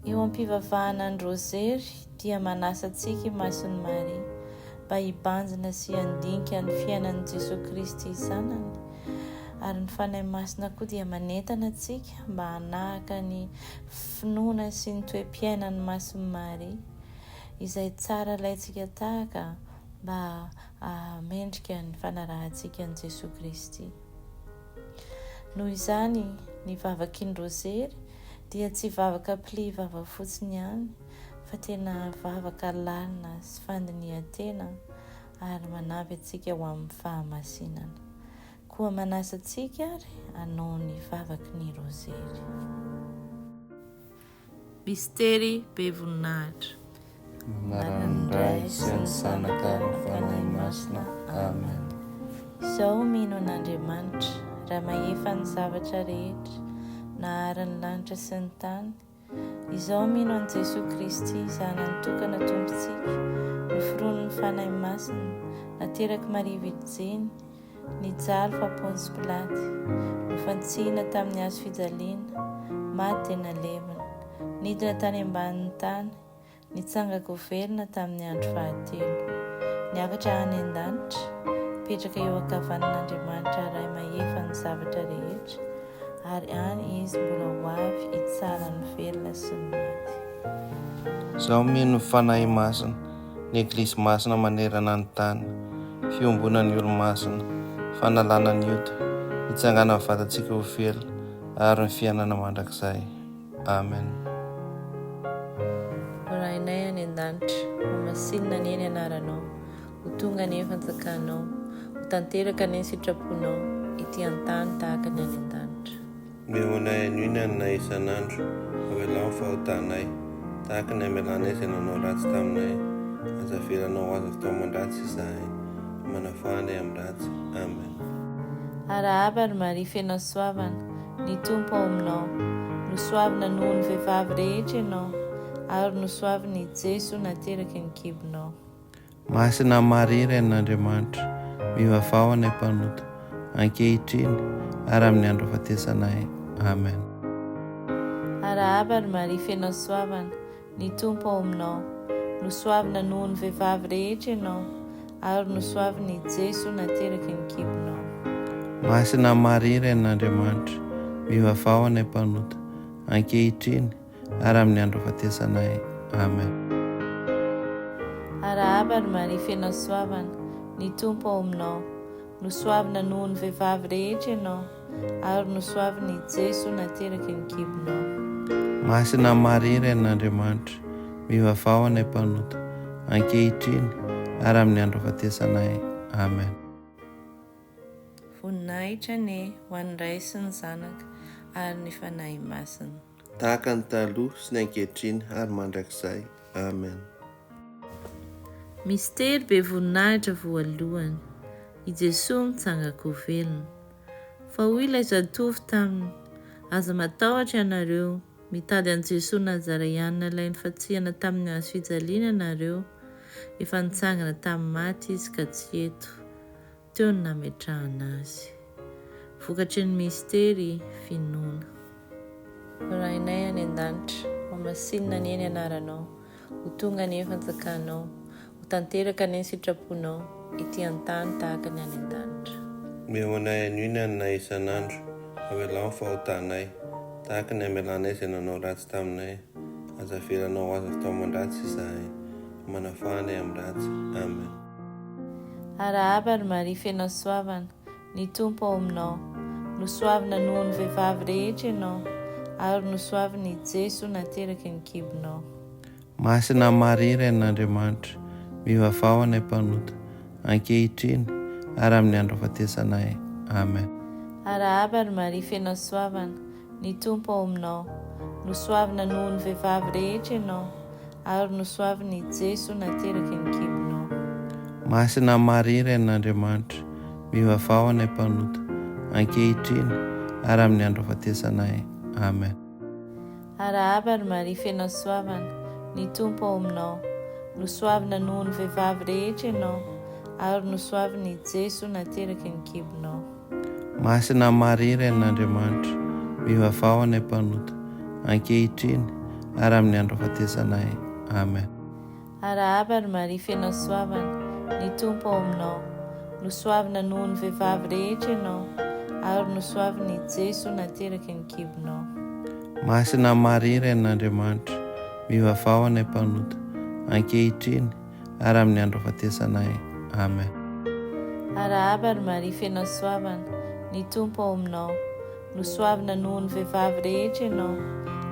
Eo am-pivavahana ny Rozery dia manasa antsika i Masin'i Maria mba hibanjina sy handinika ny fiainan'i Jesoa Kristy Zanany, ary ny Fanahy Masina koa dia manentana antsika mba hanahaka ny finoana sy ny toe-piainan'i Masin'i Maria, izay tsara alaintsika tahaka mba hahamendrika ny fanarahantsika an'i Jesoa Kristy. Noho izany, ny vavaky ny Rozery dia tsy vavaka pli vava fotsiny ihany fa tena vavaka lalina sy fandinihan-tena ary manampy antsika ho amin'ny fahamasinana. Koa manasa antsika ary hanao ny vavaky ny Rozery. Mistery be voninahitra. Anaran'ny Ray sy ny Zanaka ary ny Fanahy Masina. Amen. Izao mino an'Andriamanitra, Ray mahefa ny zavatra rehetra, nahary ny lanitra sy ny tany. Izao mino an'i Jesoa Kristy, Zanany tokana Tompontsika, noforonin'ny Fanahy Masina, naterak'i Maria Virjiny, Nijaly fa Ponsy Pilaty, nofantsihina tamin'ny hazo fijaliana, maty dia nalevina, nidina tany ambanin'ny tany, nitsanga-ko velona tamin'ny andro fahatelo, niakatra any an-danitra, mipetraka eo ankavanan'Andriamanitra Ray mahefa ny zavatra rehetra, ary any Izy mbola ho avy hitsara ny velona sy ny maty. Izaho mino ny Fanahy Masina, ny Eglizy masina manerana ny tany, fiombonan'ny olo-masina, fanalana ny ota, hitsanganan'ny vatantsika ho velona, ary ny fiainana mandrakizay. Amen. Rainay any an-danitra, homasinina anie ny anaranao, ho tonga anie ny fanjakanao, ho tanteraka anie ny sitraponao, ety an-tany tahaka ny any an-danitra. Omeo anay anio ny haninay isan'andro, avelao ny fahotanay, tahaka ny amelanay izay nanao ratsy taminay, aza avelanao ho azo avy tao aman-dratsy izahay, fa manafaha anay amin'ny ratsy. Amen. Arahaba ry Maria feno hasoavana, ny Tompo ao aminao. Nosoavina noho ny vehivavy rehetra ianao, ary nosoavina i Jeso nateraky ny kibonao. Masina Maria Renin'Andriamanitra, mivavaha ho anay mpanota, ankehitriny ary amin'ny andro hahafatesanay. Amen. Arahaba ry Maria feno hasoavana, ny Tompo ao aminao. Nosoavina noho ny vehivavy rehetra ianao, ary nosoavina i Jeso nateraky ny kibonao. Masina Maria Renin'Andriamanitra, mivavaha ho anay mpanota, ankehitriny ary amin'ny andro hahafatesanay. Amen. Arahaba ry Maria feno hasoavana, ny Tompo ao aminao. Nosoavina noho ny vehivavy rehetra ianao, ary nosoavina i Jeso nateraky ny kibonao. Masina Maria Renin'Andriamanitra, mivavaha ho anay mpanota, ankehitriny ary amin'ny andro hahafatesanay. Amen. Voninahitra anie ho an'ny Ray sy ny Zanaka ary ny Fanahy Masina. Tahaka ny taloha sy ny ankehitriny ary mandrakizay. Amen. Mistery be voninahitra voalohany, i Jesoa mitsangan-ko velona. Fa hoy ilay zatovo taminy, Aza matahotra ianareo, mitady an'i Jesoa Nazareana ilay nifantsihana tamin'ny hazo fijaliana ianareo, efa nitsangana tamin'ny maty Izy ka tsy eto. Teo no nametrahana azy. Vokatry ny mistery finoana. Rainay any an-danitra, homasinina anie ny anaranao, ho tonga anie ny fanjakanao, ho tanteraka anie ny sitraponao, ety an-tany tahaka ny any an-danitra. Omeo anay anio ny haninay isan'andro, avelao ny fahotanay, tahaka ny amelanay izay nanao ratsy taminay, aza avelanao ho azo avy tao aman-dratsy izahay, fa manafaha anay amin'ny ratsy. Amen. Arahaba ry Maria feno hasoavana, ny Tompo ao aminao. Nosoavina noho ny vehivavy rehetra ianao, ary nosoavina i Jeso nateraky ny kibonao. Masina Maria Renin'Andriamanitra, mivavaha ho anay mpanota, ankehitriny ary amin'ny andro hahafatesanay. Amen. Arahaba ry Maria feno hasoavana, ny Tompo ao aminao. Nosoavina noho ny vehivavy rehetra ianao, ary nosoavina i Jeso nateraky ny kibonao. Masina Maria Renin'Andriamanitra, mivavaha ho anay mpanota, ankehitriny ary amin'ny andro hahafatesanay. Amen. Arahaba ry Maria feno hasoavana, ny Tompo ao aminao. Nosoavina noho ny vehivavy rehetra ianao, ary nosoavina i Jeso nateraky ny kibonao. Masina Maria Renin'Andriamanitra, mivavaha ho anay mpanota, ankehitriny ary ary amin'ny andro ahafatesanay. Amen. Arahaba ry Maria feno hasoavana, ny Tompo ao aminao. Nosoavina noho ny vehivavy rehetra ianao, ary nosoavina i Jeso nateraky ny kibonao. Masina Maria Renin'Andriamanitra, mivavaha ho anay mpanota, ankehitriny ary amin'ny andro ahafatesanay. Amen. Arahaba ry Maria feno hasoavana, ny Tompo ao aminao. Nosoavina noho ny vehivavy rehetra ianao,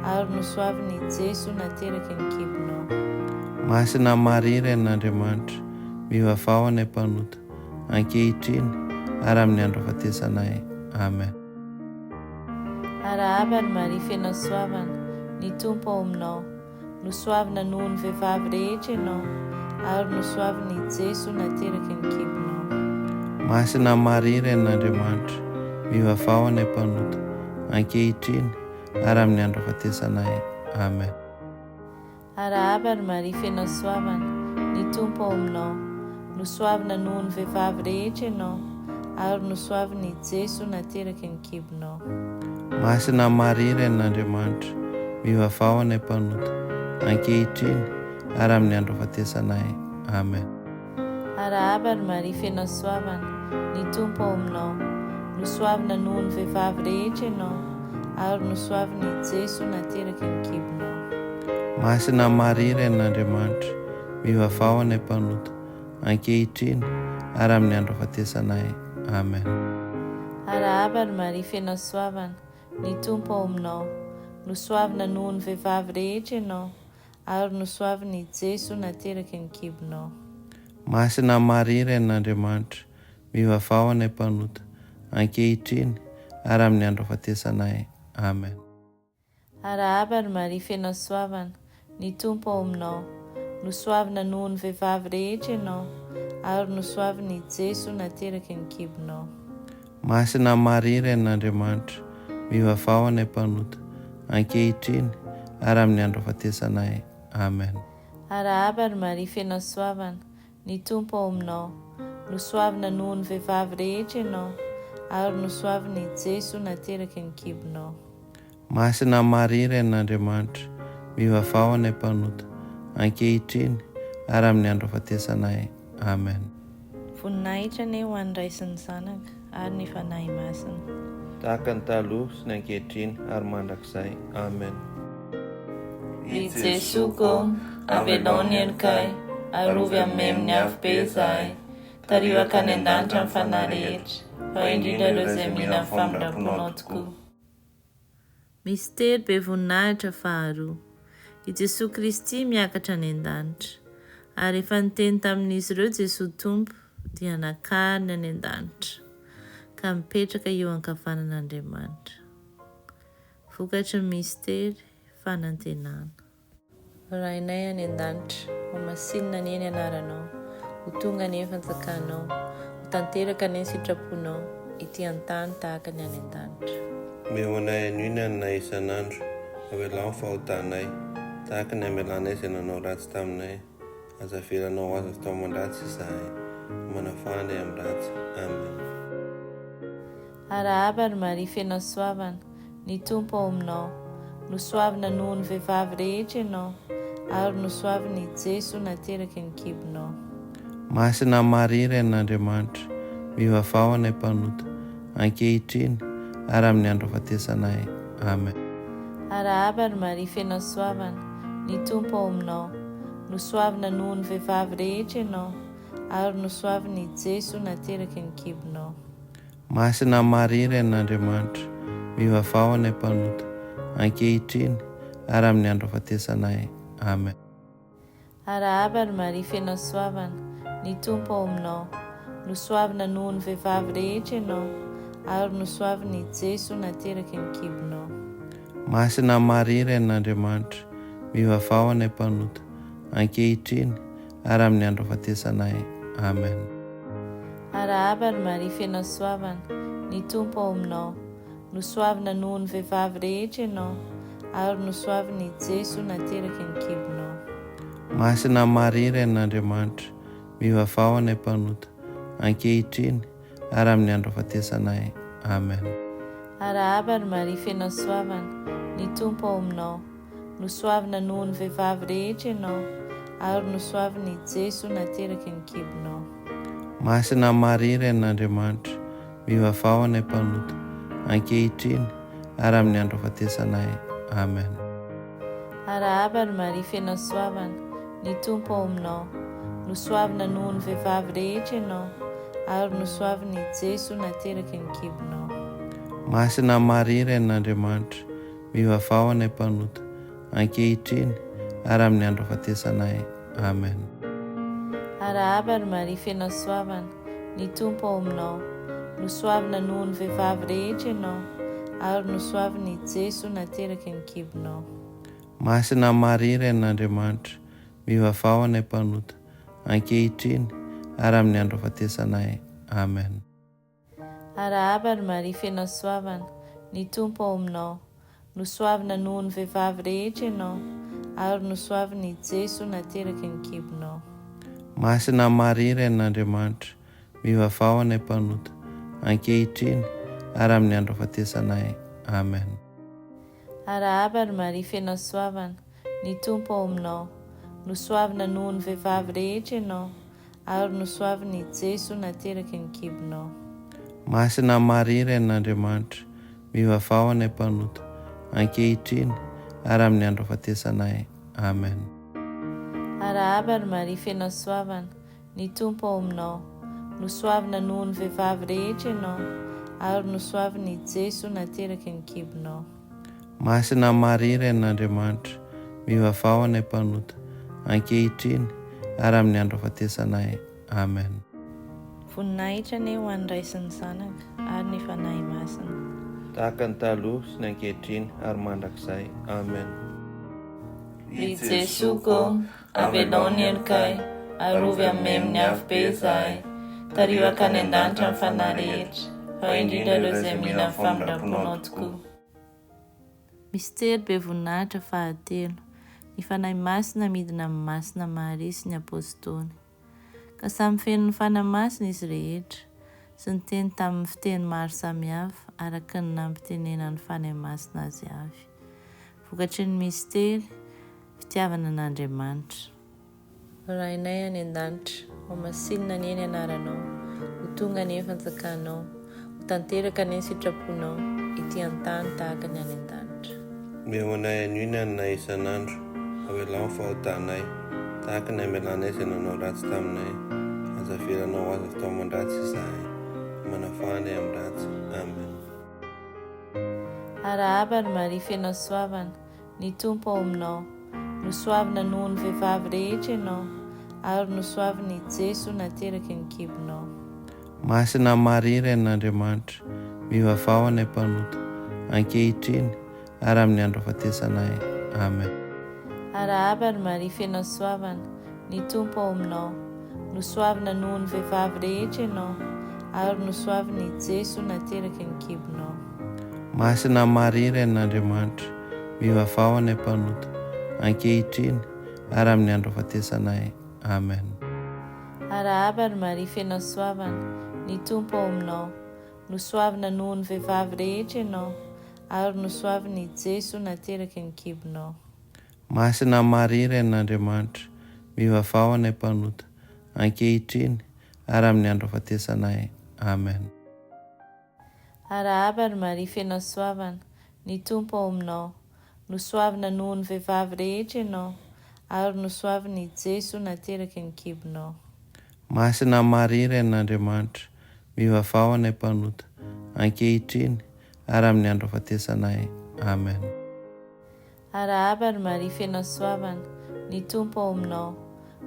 ary nosoavina i Jeso nateraky ny kibonao. Masina Maria Renin'Andriamanitra, mivavaha ho anay mpanota, ankehitriny ary amin'ny andro ahafatesanay. Amen. Arahaba ry Maria feno hasoavana, ny Tompo ao aminao. Nosoavina noho ny vehivavy rehetra ianao, ary nosoavina i Jeso nateraky ny kibonao. Masina Maria Renin'Andriamanitra, mivavaha ho anay mpanota, ankehitriny ary amin'ny andro ahafatesanay. Amen. Arahaba ry Maria feno hasoavana, ny Tompo ao aminao. Nosoavina noho ny vehivavy rehetra ianao, ary nosoavina i Jeso nateraky ny kibonao. Masina Maria Renin'Andriamanitra, mivavaha ho anay mpanota, ankehitriny ary amin'ny andro ahafatesanay. Amen. Arahaba ry Maria feno hasoavana, ny Tompo ao aminao. Nosoavina noho ny vehivavy rehetra ianao, ary nosoavina i Jeso nateraky ny kibonao. Masina Maria Renin'Andriamanitra, mivavaha ho anay mpanota, ankehitriny ary amin'ny andro ahafatesanay. Amen. Arahaba ry Maria feno hasoavana, ny Tompo ao aminao. Nosoavina noho ny vehivavy rehetra ianao, ary nosoavina i Jeso nateraky ny kibonao. Masina Maria Renin'Andriamanitra, mivavaha ho anay mpanota, ankehitriny ary amin'ny andro ahafatesanay. Amen. Arahaba ry Maria feno hasoavana, ny Tompo ao aminao. Nosoavina noho ny vehivavy rehetra ianao, ary nosoavina i Jeso nateraky ny kibonao. Masina Maria Renin'Andriamanitra, mivavaha ho anay mpanota, ankehitriny ary amin'ny andro ahafatesanay. Amen. Arahaba ry Maria feno hasoavana, ny Tompo ao aminao. Nosoavina noho ny vehivavy rehetra ianao, ary nosoavina i Jeso nateraky ny kibonao. Masina Maria Renin'Andriamanitra, mivavaha ho anay mpanota, ankehitriny ary amin'ny andro ahafatesanay. Amen. Voninahitra anie ho an'ny Ray sy ny Zanaka ary ny Fanahy Masina. Tahaka ny taloha sy ny ankehitriny ary mandrakizay. Amen. Ry Jesoa ô, avelao ny helokay, arovy amin'ny memin'ny afobe izahay, tariho hankany an-danitra ny fanahy rehetra, fa indrindra ireo izay mila ny famindram-ponao tokoa. Mistery be voninahitra faharoa, I Jesoa Kristy miakatra any an-danitra. Ary rehefa niteny tamin'izy ireo Jesoa Tompo, dia nakariny any an-danitra, ka mipetraka eo ankavanan'Andriamanitra. Vokatry ny mistery, fanantenana. Rainay any an-danitra, ho masinina anie ny anaranao, ho tonga anie ny fanjakanao, ho tanteraka anie ny sitraponao, ety an-tany tahaka ny any an-danitra. Omeo anay anio ny haninay isan'andro, avelao ny fahotanay, tahaka ny amelanay izay nanao ratsy taminay, aza avelanao ho azo avy taoman-dratsy izahay, fa manafaha anay amin'ny ratsy. Amen. Arahaba ry Maria feno hasoavana, ny Tompo ao aminao. Nosoavina noho ny vehivavy rehetra ianao, ary nosoavina i Jeso nateraky ny kibonao. Masina Maria Renin'Andriamanitra, mivavaha ho anay mpanota, ankehitriny ary amin'ny andro ahafatesanay. Amen. Arahaba ry Maria feno hasoavana, ny Tompo ao aminao. Nosoavina noho ny vehivavy rehetra ianao, ary nosoavina i Jeso nateraky ny kibonao. Masina Maria Renin'Andriamanitra, mivavaha ho anay mpanota, ankehitriny ary amin'ny andro ahafatesanay. Amen. Arahaba ry Maria feno hasoavana, ny Tompo ao aminao. Nosoavina noho ny vehivavy rehetra ianao, ary nosoavina i Jeso nateraky ny kibonao. Masina Maria Renin'Andriamanitra, mivavaha ho anay mpanota, ankehitriny ary amin'ny andro ahafatesanay. Amen. Arahaba ry Maria feno hasoavana, ny Tompo ao aminao. Nosoavina noho ny vehivavy rehetra ianao, ary nosoavina i Jeso nateraky ny kibonao. Masina Maria Renin'Andriamanitra, mivavaha ho anay mpanota, ankehitriny ary amin'ny andro ahafatesanay. Amen. Arahaba ry Maria feno hasoavana, ny Tompo ao aminao. Nosoavina noho ny vehivavy rehetra ianao, ary nosoavina i Jeso nateraky ny kibonao. Masina Maria Renin'Andriamanitra, mivavaha ho anay mpanota, ankehitriny ary amin'ny andro hahafatesanay. Amen. Arahaba ry Maria feno hasoavana, ny Tompo ao aminao. Nosoavina noho ny vehivavy rehetra ianao, ary nosoavina i Jeso nateraky ny kibonao. Masina Maria Renin'Andriamanitra, mivavaha ho anay mpanota, ankehitriny ary amin'ny andro hahafatesanay. Amen. Arahaba ry Maria feno hasoavana, ny Tompo ao aminao. Nosoavina noho ny vehivavy rehetra ianao, ary nosoavina i Jeso nateraky ny kibonao. Masina Maria Renin'Andriamanitra, mivavaha ho anay mpanota, ankehitriny ary amin'ny andro hahafatesanay. Amen. Arahaba ry Maria feno hasoavana, ny Tompo ao aminao. Nosoavina noho ny vehivavy rehetra ianao, ary nosoavina i Jeso nateraky ny kibonao. Masina Maria Renin'Andriamanitra, mivavaha ho anay mpanota, ankehitriny ary amin'ny andro hahafatesanay. Amen. Arahaba ry Maria feno hasoavana, ny Tompo ao aminao. Nosoavina noho ny vehivavy rehetra ianao, ary nosoavina i Jeso nateraky ny kibonao. Masina Maria Renin'Andriamanitra, mivavaha ho anay mpanota, ankehitriny ary amin'ny andro hahafatesanay. Amen. Arahaba ry Maria feno hasoavana, ny Tompo ao aminao. Nosoavina noho ny vehivavy rehetra ianao, ary nosoavina i Jeso nateraky ny kibonao. Masina Maria Renin'Andriamanitra, mivavaha ho anay mpanota, ankehitriny ary amin'ny andro hahafatesanay. Amen. Voninahitra anie ho an'ny Ray sy ny Zanaka ary ny Fanahy Masina. Tahaka ny taloha sy ny ankehitriny ary mandrakizay. Amen. Ry Jesoa ô, avelao ny helokay, arovy amin'ny memin'ny afobe izahay, tariho hankany an-danitra ny fanahy rehetra, fa indrindra ireo izay mila ny famindram-ponao tokoa. Mistery be voninahitra fahatelo, ny Fanahy Masina midina amin'i Masina Maria sy ny Apostoly. Ka samy feno ny Fanahy Masina izy rehetra, sy niteny tamin'ny fiteny maro samihafa araka ny nampitenenan'ny Fanahy Masina azy avy. Vokatry ny mistery, fitiavana an'Andriamanitra. Rainay any an-danitra, homasinina anie ny anaranao, ho tonga anie ny fanjakanao, ho tanteraka anie ny sitraponao, ety an-tany tahaka ny any an-danitra. Omeo anay anio ny haninay isan'andro, avelao ny fahotanay, tahaka ny amelanay izay nanao ratsy taminay, aza avelanao ho azo avy taoman-dratsy izahay, fa manafaha anay amin'ny ratsy. Amen. Arahaba ry Maria feno hasoavana, Ny Tompo ao aminao. Nosoavina noho ny vehivavy rehetra ianao, ary nosoavina i Jeso nateraky ny kibonao. Masina Maria Renin'Andriamanitra, mivavaha ho anay mpanota, ankehitriny ary amin'ny andro hahafatesanay. Amen. Arahaba ry Maria feno hasoavana, ny Tompo ao aminao. Nosoavina noho ny vehivavy rehetra ianao, ary nosoavina i Jeso nateraky ny kibonao. Masina Maria Renin'Andriamanitra, mivavaha ho anay mpanota, ankehitriny ary amin'ny andro hahafatesanay. Amen. Arahaba ry Maria feno hasoavana, ny Tompo ao aminao. Nosoavina noho ny vehivavy rehetra ianao, ary nosoavina i Jeso nateraky ny kibonao. Masina Maria Renin'Andriamanitra, mivavaha ho anay mpanota, ankehitriny ary amin'ny andro hahafatesanay. Amen. Arahaba ry Maria feno hasoavana, ny Tompo ao aminao. Nosoavina noho ny vehivavy rehetra ianao, ary nosoavina i Jeso nateraky ny kibonao. Masina Maria Renin'Andriamanitra, mivavaha ho anay mpanota, ankehitriny ary amin'ny andro hahafatesanay. Amen. Arahaba ry Maria feno hasoavana, ny Tompo ao aminao.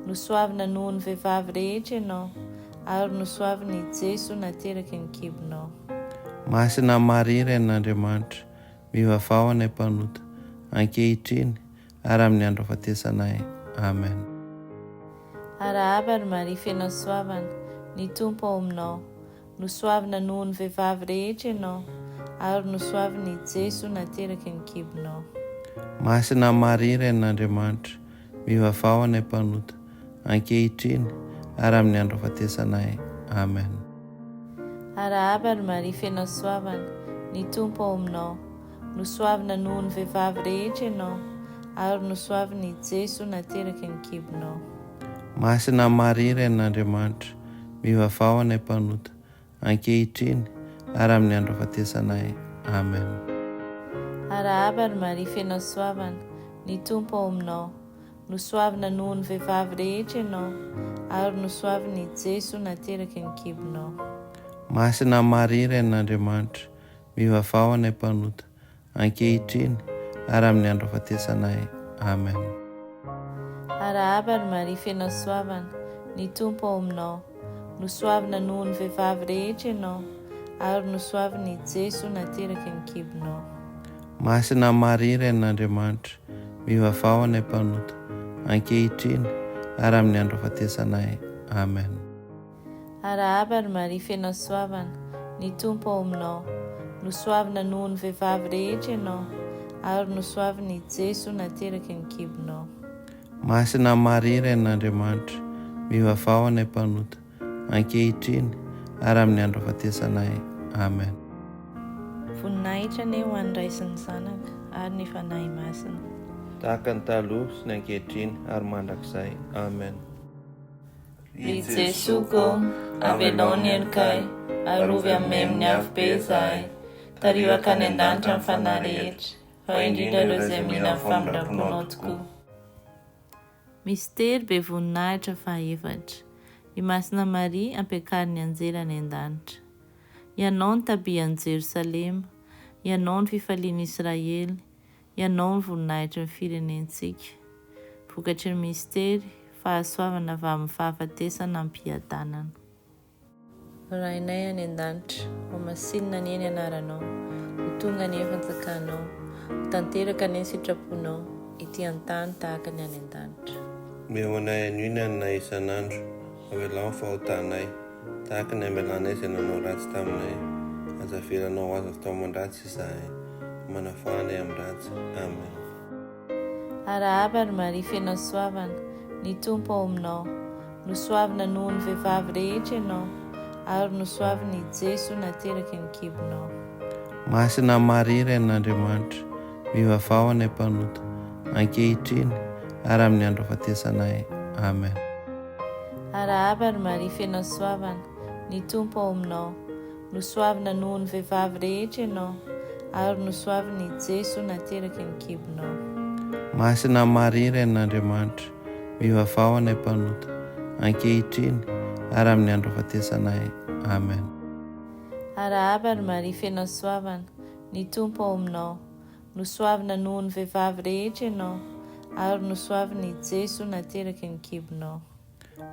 Nosoavina noho ny vehivavy rehetra ianao, ary nosoavina i Jeso nateraky ny kibonao. Masina Maria Renin'Andriamanitra, mivavaha ho anay mpanota, ankehitriny ary amin'ny andro hahafatesanay. Amen. Arahaba ry Maria feno hasoavana, ny Tompo ao aminao. Nosoavina noho ny vehivavy rehetra ianao, ary nosoavina i Jeso nateraky ny kibonao. Masina Maria Renin'Andriamanitra, mivavaha ho anay mpanota, ankehitriny ary amin'ny andro hahafatesanay. Amen. Arahaba ry Maria feno hasoavana, ny Tompo ao aminao. Nosoavina noho ny vehivavy rehetra ianao, Ary nosoavina i Jeso nateraky ny kibonao. Masina Maria Renin'Andriamanitra, mivavaha ho anay mpanota, ankehitriny ary amin'ny andro hahafatesanay. Amen. Arahaba ry Maria feno hasoavana, ny Tompo ao aminao. Nosoavina noho ny vehivavy rehetra ianao, ary nosoavina i Jeso nateraky ny kibonao. Masina Maria Renin'Andriamanitra, mivavaha ho anay mpanota, ankehitriny ary amin'ny andro hahafatesanay. Amen. Arahaba ry Maria feno hasoavana, ny Tompo ao aminao. Nosoavina noho ny vehivavy rehetra ianao, ary nosoavina i Jeso nateraky ny kibonao. Masina Maria Renin'Andriamanitra, mivavaha ho anay mpanota, ankehitriny ary amin'ny andro hahafatesanay. Amen. Arahaba ry Maria feno hasoavana, ny Tompo ao aminao. Nosoavina noho ny vehivavy rehetra ianao, ary nosoavina i Jeso nateraky ny kibonao. Masina Maria Renin'Andriamanitra, mivavaha ho anay mpanota, ankehitriny ary amin'ny andro hahafatesanay. Amen. Voninahitra anie ho an'ny Ray sy ny Zanaka ary ny Fanahy Masina. Tahaka ny taloha sy ny ankehitriny ary mandrakizay. Amen. Ry Jesoa ô, avelao ny helokay, arovy amin'ny memin'ny afobe izahay, tariho hankany an-danitra ny fanahy rehetra, fa indrindra ireo izay mila ny famindram-ponao tokoa. Mistery be voninahitra fahaefatra, I Masina Maria ampiakarin'ny anjely any an-danitra. Ianao no tabihan'i Jerosalema, Ianao no fifalian'i Israely, Ianao no voninahitry ny firenentsika. Vokatry ny mistery, fahasoavana avy amin'ny fahafatesana am-piadanana. Rainay any an-danitra, hohamasinina anie ny anaranao, ho tonga anie ny fanjakanao, ho tanteraka anie ny sitraponao, ety an-tany tahaka ny any an-danitra. Omeo anay anio ny haninay isan'andro, avelao ny fahotanay, Tahaka ny hamelanay izay nanao ratsy taminay, aza avelanao ho azo avy tao aman-dratsy izahay, fa manafaha anay amin'ny ratsy. Amen. Arahaba ry Maria feno hasoavana, ny Tompo ao aminao. Nosoavina noho ny vehivavy rehetra ianao, ary nosoavina i Jeso nateraky ny kibonao. Masina Maria Renin'Andriamanitra, mivavaha ho anay mpanota, ankehitriny ary amin'ny andro hahafatesanay. Amen. Arahaba ry Maria feno hasoavana, ny Tompo ao aminao. Nosoavina noho ny vehivavy rehetra ianao, ary nosoavina i Jeso nateraky ny kibonao. Masina Maria Renin'Andriamanitra, mivavaha ho anay mpanota, ankehitriny ary amin'ny andro hahafatesanay. Amen. Arahaba ry Maria feno hasoavana, ny Tompo ao aminao. Nosoavina noho ny vehivavy rehetra ianao, ary nosoavina i Jeso nateraky ny kibonao.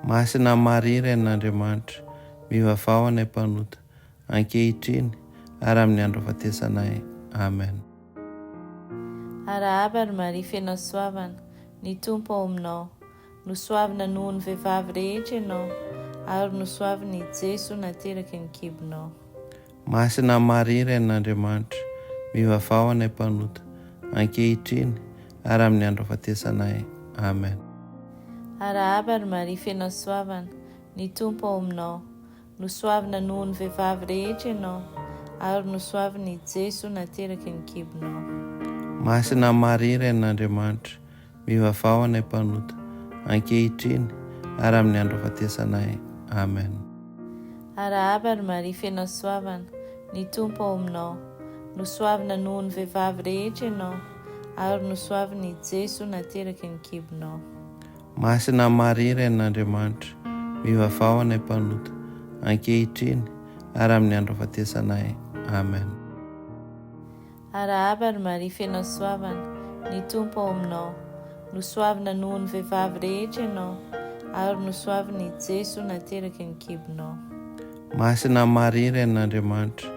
Masina Maria Renin'Andriamanitra, mivavaha ho anay mpanota, ankehitriny ary amin'ny andro hahafatesanay. Amen. Arahaba ry Maria feno hasoavana, ny Tompo ao aminao. Nosoavina noho ny vehivavy rehetra ianao, ary nosoavina i Jeso nateraky ny kibonao. Masina Maria Renin'Andriamanitra, mivavaha ho anay mpanota, ankehitriny ary amin'ny andro hahafatesanay. Amen. Arahaba ry Maria feno hasoavana, ny Tompo ao aminao. Nosoavina noho ny vehivavy rehetra ianao, ary nosoavina i Jeso nateraky ny kibonao. Masina Maria Renin'Andriamanitra, mivavaha ho anay mpanota, ankehitriny ary amin'ny andro hahafatesanay. Amen. Arahaba ry Maria feno hasoavana, ny Tompo ao aminao. Nosoavina noho ny vehivavy rehetra ianao, ary nosoavina i Jeso nateraky ny kibonao. Masina Maria Renin'Andriamanitra, mivavaha ho anay mpanota, ankehitriny ary amin'ny andro hahafatesanay. Amen. Arahaba ry Maria feno hasoavana, ny Tompo ao aminao. Nosoavina noho ny vehivavy rehetra ianao, ary nosoavina i Jeso nateraky ny kibonao. Masina Maria Renin'Andriamanitra,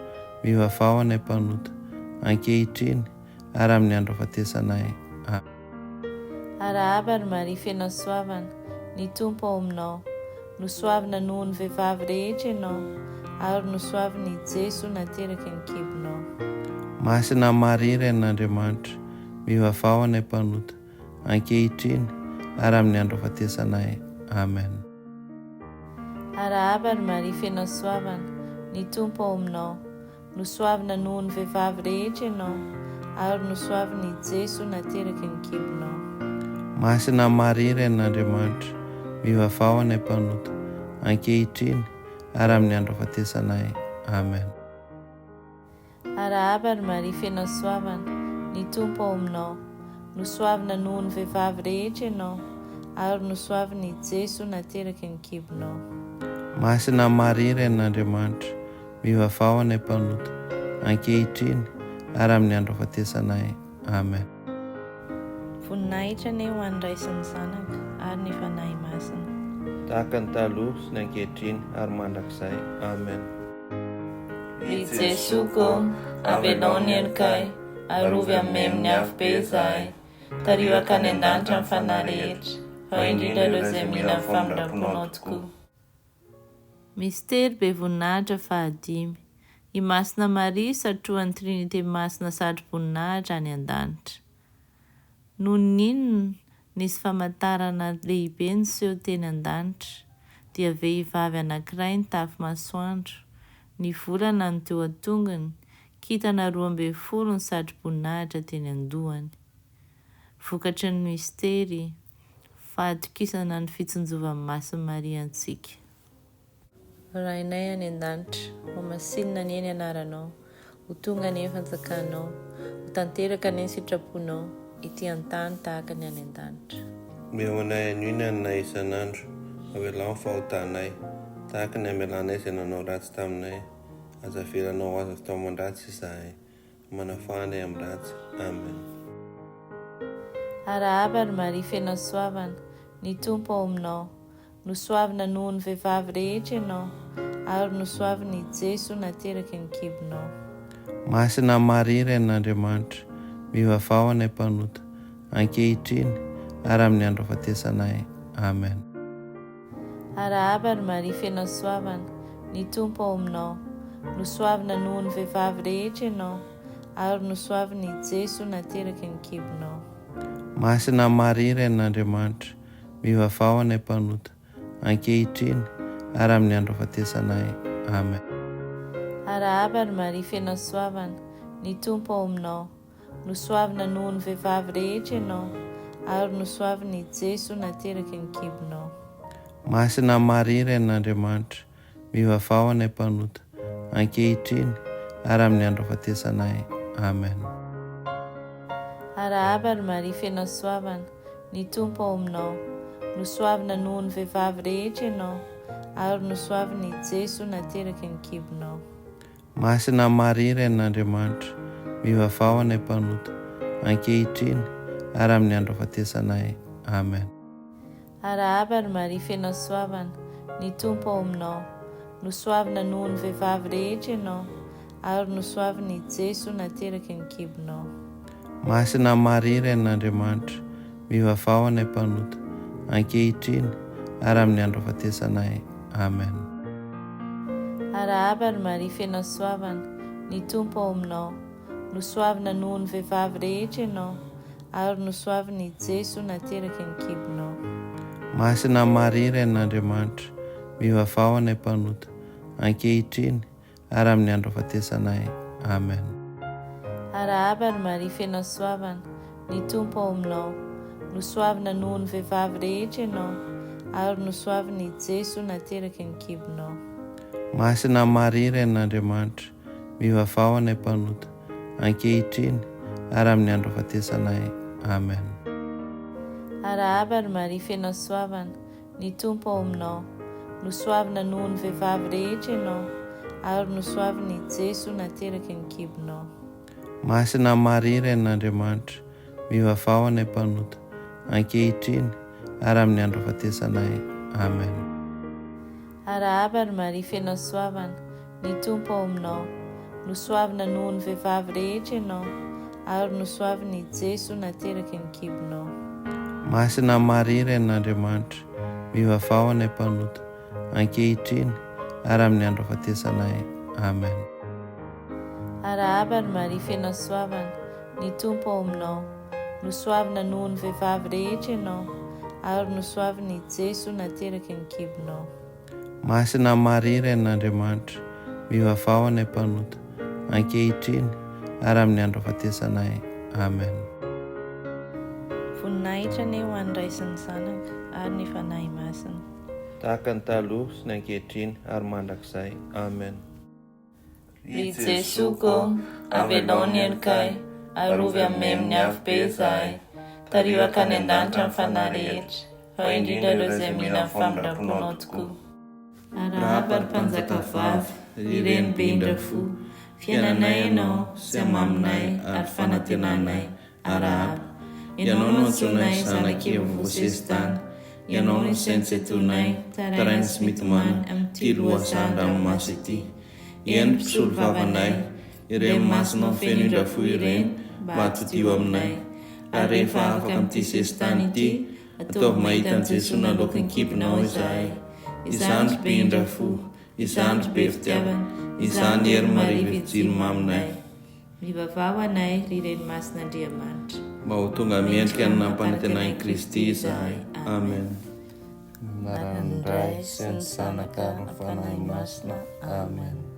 mivavaha ho anay mpanota, ankehitriny ary amin'ny andro hahafatesanay. Amen. Arahaba ry Maria feno hasoavana, ny Tompo ao aminao. Nosoavina noho ny vehivavy rehetra ianao, ary nosoavina i Jeso nateraky ny kibonao. Masina Maria Renin'Andriamanitra, mivavaha ho anay mpanota, ankehitriny ary amin'ny andro hahafatesanay. Amen. Arahaba ry Maria feno hasoavana, ny Tompo ao aminao. Nosoavina noho ny vehivavy rehetra ianao, Ary nosoavin' i Jeso nateraky ny kibonao. Masina Maria Renin'Andriamanitra, mivavaha ho anay mpanota, ankehitriny ary amin'ny andro hahafatesanay. Amen. Arahaba ry Maria feno hasoavana, ny Tompo ao aminao. Nosoavina noho ny vehivavy rehetra ianao, ary nosoavin' i Jeso nateraky ny kibonao. Masina Maria Renin'Andriamanitra, Mivavaha ho anay mpanota, ankehitriny ary amin'ny andro hahafatesanay. Amen. Voninahitra anie ho an'ny Ray sy ny Zanaka ary ny Fanahy Masina. Tahaka ny taloha sy ny ankehitriny ary mandrakizay. Amen. Ry Jesoa ô, avelao ny helokay, arovy amin'ny memin'ny afobe izahay, tariho hankany an-danitra ny fanahy rehetra, fa indrindra ireo izay mila ny famindram-ponao tokoa. Mistery be voninahitra fahadimy. I Masina Maria satrohan'ny Trinite Masina satro-boninahitra any an-danitra. Noho ny inona nisy famantarana lehibe niseho teny an-danitra, dia vehivavy anankiray nitafy masoandro, ny volana no teo an-tongony, kintana 12 ny satro-boninahitra teny an-dohany. Vokatry ny mistery, fahatokisana ny fitsinjovan'i Masin'i Maria antsika. Rainay any an-danitra, ho masinina anie ny anaranao, ho tonga anie ny fanjakanao, ho tanteraka anie ny sitraponao, ety an-tany tahaka ny any an-danitra. Omeo anay anio ny haninay isan'andro, avelao ny fahotanay, tahaka ny amelanay izay nanao ratsy taminay, aza avelanao ho azo avy taoman-dratsy izahay, Manafaha anay amin'ny ratsy. Amen. Arahaba ry Maria feno hasoavana, ny Tompo ao aminao. Nosoavina noho ny vehivavy rehetra ianao, ary nosoavin' i Jeso nateraky ny kibonao. Masina Maria Renin'Andriamanitra, mivavaha ho anay mpanota, ankehitriny ary amin'ny andro hahafatesanay. Amen. Arahaba ry Maria feno hasoavana, ny Tompo ao aminao. Nosoavina noho ny vehivavy rehetra ianao, ary nosoavin' i Jeso nateraky ny kibonao. Masina Maria Renin'Andriamanitra, mivavaha ho anay mpanota, ankehitriny ary amin'ny andro hahafatesanay. Amen. Arahaba ry Maria feno hasoavana, ny Tompo ao aminao. Nosoavina noho ny vehivavy rehetra ianao, ary nosoavin' i Jeso nateraky ny kibonao. Masina Maria Renin'Andriamanitra, mivavaha ho anay mpanota, ankehitriny ary amin'ny andro hahafatesanay. Amen. Arahaba ry Maria feno hasoavana, ny Tompo ao aminao. Nosoavina noho ny vehivavy rehetra ianao, ary nosoavin' i Jeso nateraky ny kibonao. Masina Maria Renin'Andriamanitra, mivavaha ho anay mpanota, ankehitriny ary amin'ny andro hahafatesanay. Amen. Arahaba ry Maria feno hasoavana, ny Tompo ao aminao. Nosoavina noho ny vehivavy rehetra ianao, ary nosoavin' i Jeso nateraky ny kibonao. Masina Maria Renin'Andriamanitra, mivavaha ho anay mpanota, ankehitriny ary amin'ny andro hahafatesanay. Amen. Arahaba ry Maria feno hasoavana, ny Tompo ao aminao. Nosoavina noho ny vehivavy rehetra ianao, ary nosoavin' i Jeso nateraky ny kibonao. Masina Maria Renin'Andriamanitra, mivavaha ho anay mpanota, ankehitriny ary amin'ny andro hahafatesanay. Amen. Arahaba ry Maria feno hasoavana, ny Tompo ao aminao. Nosoavina noho ny vehivavy rehetra ianao, ary nosoavin' i Jeso nateraky ny kibonao. Masina Maria Renin'Andriamanitra, mivavaha ho anay mpanota, ankehitriny ary amin'ny andro hahafatesanay. Amen. Arahaba ry Maria feno hasoavana, Ny Tompo ao aminao. Nosoavina noho ny vehivavy rehetra ianao, ary nosoavin' i Jeso nateraky ny kibonao. Masina Maria Renin'Andriamanitra, mivavaha ho anay mpanota, ankehitriny ary amin'ny andro hahafatesanay. Amen. Arahaba ry Maria feno hasoavana, ny Tompo ao aminao. Nosoavina noho ny vehivavy rehetra ianao, ary nosoavin' i Jeso nateraky ny kibonao. Masina Maria Renin'Andriamanitra, mivavaha ho anay mpanota, ankehitriny ary amin'ny andro hahafatesanay. Amen. Arahaba ry Maria feno hasoavana, ny Tompo ao aminao. Nosoavina noho ny vehivavy rehetra ianao, ary nosoavin' i Jeso nateraky ny kibonao. Masina Maria Renin'Andriamanitra, mivavaha ho anay mpanota, ankehitriny Ary amin'ny andro hahafatesanay. Amen. Voninahitra anie ho an'ny Ray sy ny Zanaka ary ny Fanahy Masina. Tahaka ny taloha sy ny ankehitriny ary mandrakizay. Amen. Ry Jesoa ô, avelao ny helokay, arovy amin'ny memin'ny afobe izahay, tariho hankany an-danitra ny fanahy rehetra, fa indrindra ireo izay mila ny famindram-ponao tokoa. Arahaba ry Mpanjaka vavy, ry Reny be indra fo, fiainanay Ianao sy hamaminay ary fanantenanay, arahaba. Ianao no antsoinay zanak'i Eva voasesitany, Ianao no isaintsaintonay, taraina sy mitomany amin'ity lohasahan-dranomaso ity. Eny mpisolo vavanay, ireny masonao feno indra fo ireny mba atodiho aminay. Ary rehefa afaka amin'ity sesitany ity, Ataovy mahita an'i Jesoa naloaky ny kibonao izahay. Izany ry be indra fo, izany ry be fitiavana, izany hery Maria Virjiny maminay. Mivavaha ho anay, ry Reny Masin'Andriamanitra. Mba ho tonga mendrika ny nampanantenain'i Kristy izahay. Amen. Amin'ny anaran'ny Ray sy ny Zanaka ary ny Fanahy Masina. Amen.